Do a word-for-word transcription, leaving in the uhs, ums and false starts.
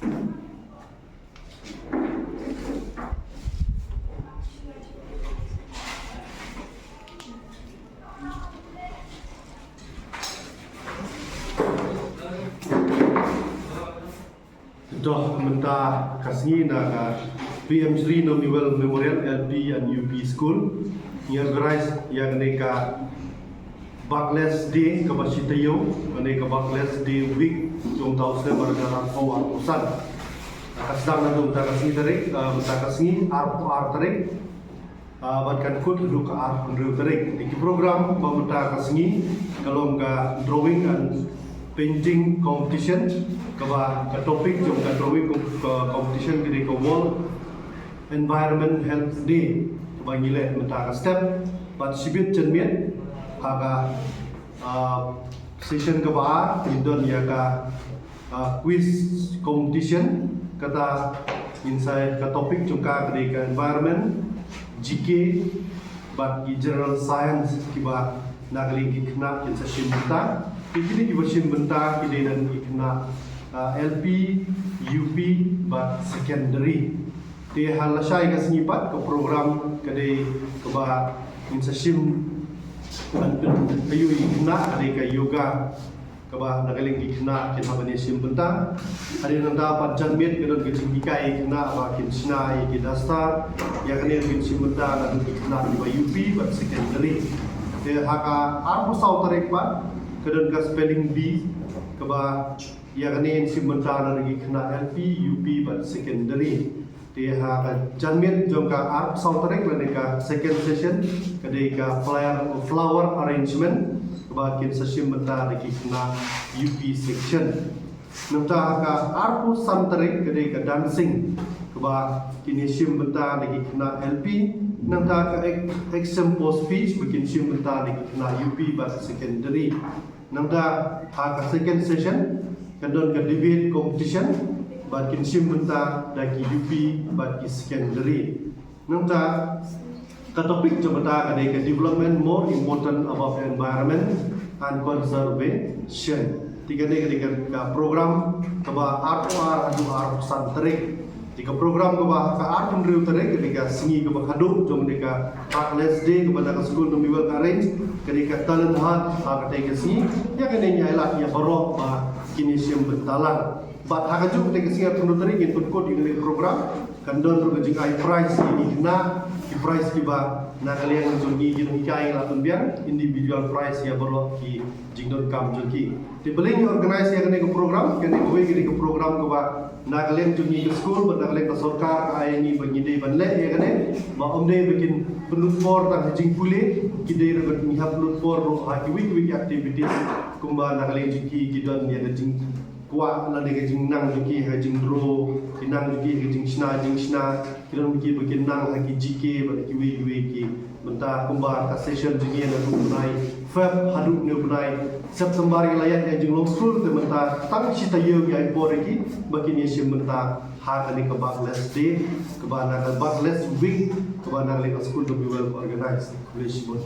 Doh mynta ka sngi na ka P M Shri Nongnewel Memorial L P and U P School ngi organize ïa kane ka Backless Day kaba shi taïew, kane ka Backless Day Week jong u taïew September ka arphew arphew san. Ka sdang naduh mynta ka sngi tarik, ah, mynta ka sngi arphew ar tarik. Ah, bad kan kut haduh ka arphew hynriew tarik. Te ki program ba mynta ka sngi ka long ka drawing and painting competition, kaba ka topic jong ka drawing com-, ka competition ka dei ka World Environment Health Day, kaba ngi leh mynta ka step. Bad shibit janmiet ha ka, ah, session kaba ar ngi don ïa ka ah, quiz competition, kata ngin sa, ka topic jong ka ka dei ka environment, G K, bad ki general science kiba na ka liang ki khynnah kin sa shim bynta. Ki kine kiba shim bynta ki dei na ki khynnah, ah, L P, U P, bad secondary. Te ha lashai ka sngi pat ka program ka dei kaba ngin sa shim ban pyn-, ka ïoh ïa ki khynnah ka dei ka yoga. Kaba na ka liang ki khynnah kin hap ban ïa shim bynta. Hadien nangta pat janmiet ka don ka jinghikai ïa ki khynnah ba kin shna ïa ki duster. Ïa kane kin shim bynta na ki khynnah kiba U P bad secondary. Te ha ka arphew saw tarik pat ka don ka spelling bee kaba ïa kane kin shim bynta na ki khynnah L P, U P bad secondary. Te ha ka janmiet jong ka arphew saw tarik lane ka second session ka dei ka flower, flower arrangement kaba kin sa shim bynta da ki khynnah U P section. Nangta ha ka arphew san tarik ka dei ka dancing kaba kin ïa shim bynta da ki khynnah L P. Nangta ka ex-, example speech ba kin shim bynta da ki khynnah U P bad secondary. Nangta ha ka second session kan don ka debate competition bad kin shim bynta da ki U P bad ki secondary. Nangta ka topic jong kata ka dei ka development more important above environment and conservation. Te kane ka dei ka, ka program kaba arphew ar haduh arphew san tarik. Te ka program kaba ka arphew hynriew tarik ka dei ka sngi kaba khadduh jong ka dei ka Backless Day kaba na ka skul Nongnewel ka arrange, ka dei ka talent hunt ha katei ka sngi. Ïa kane ngi ailad ïa baroh ba kin ïa shim bynta lang. Bad ha kajuh katei ka sngi arphew hynriew tarik ngin pynkut ïa kane ka program. Kan don ruh ka jingai prize ïa ki khynnah, ki prize kiba na ka liang jong ngi ki nonghikai la pynbiang, individual prize ïa baroh ki jingdonkam jong ki. Te balei ngi organize ïa kane ka program, kane kawei ka dei ka program kaba na ka liang jong ngi ka skul bad na ka liang ka sorkar ka ai ïa ngi ba ngi dei ban leh ïa kane, ba ym dei ba kin pynlut por tang ha jingpule, ki dei ruh ba ngi hap lut por ruh ha kiwei kiwei ki activities kumba na ka liang jong ki ki don ïa ka jingkwah lane ka jingnang jong ki ha jingdro, ki nang jong ki ha ka jingshna, jingshna, ki don ki ba kin nang ha ki G K bad kiwei kiwei ki. Mynta kumba ka session jong ngi naduh u bnai Feb haduh une u bnai September ngi la ïaid ïa ka jinglong skul, te mynta tang shi taïew ngi ai por ïa ki ba kin ïa shim bynta ha kane ka Backless Day, kaba na ka Backless Week, kaba na ka liang ka skul Nongnewel organize. Khublei shibun.